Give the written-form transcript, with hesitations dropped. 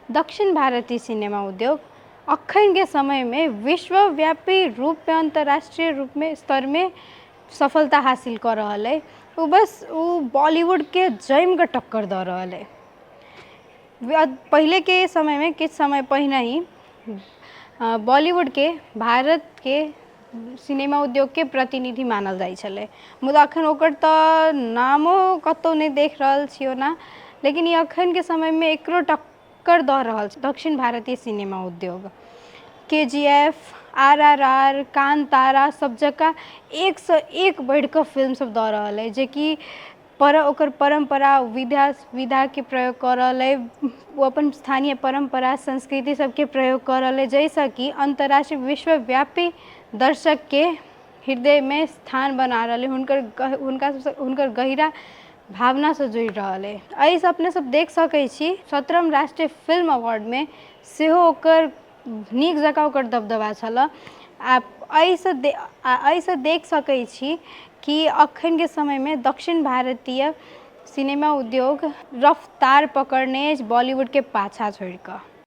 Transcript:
दक्षिण भारतीय सिनेमा उद्योग अखनके समयमे विश्वव्यापी रूपमे अन्तर्राष्ट्रीय रूपमे स्तरमे सफलता हासिल कऽ रहल अइ। ओ बस ओ बॉलीवुडके जमिकऽ टक्कर दऽ रहल अइ। पहिलेके समयमे किछु समय पहिने ही बॉलीवुडके भारतके सिनेमा उद्योगके प्रतिनिधि मानल जाइ छलै, मुदा एखन ओकर तऽ नामो कतहु नहि देख रहल छी ओना। लेकिन ई एखनके समयमे एकरो टक्कर दऽ रहल छै दक्षिण भारतीय सिनेमा उद्योग। K G F, R R R, Kantara सब जकाँ एकसँ एक बढ़िकऽ फिल्म सब दऽ रहल अइ, जेकि पर ओकर परम्परा विधा विधाके प्रयोग कऽ रहल अइ, ओ अपन स्थानीय परम्परा संस्कृति सबके प्रयोग कऽ रहल अइ, जाहिसँ कि अन्तर्राष्ट्रीय विश्वव्यापी दर्शकके हृदयमे स्थान बना रहल अइ, हुनकर हुनका सबसँ हुनकर गहिरा भावनासँ जुड़ि रहल अइ। एहिसँ अपने सब देख सकै छी, 17म राष्ट्रीय फिल्म अवार्डमे सेहो ओकर नीक जकाँ ओकर दबदबा छलऽ। आ एहिसँ एहिसँ देख सकै छी कि अखनके समयमे दक्षिण भारतीय सिनेमा उद्योग रफ्तार पकड़ने अछि बॉलीवुडके पाछाँ छोड़िकऽ।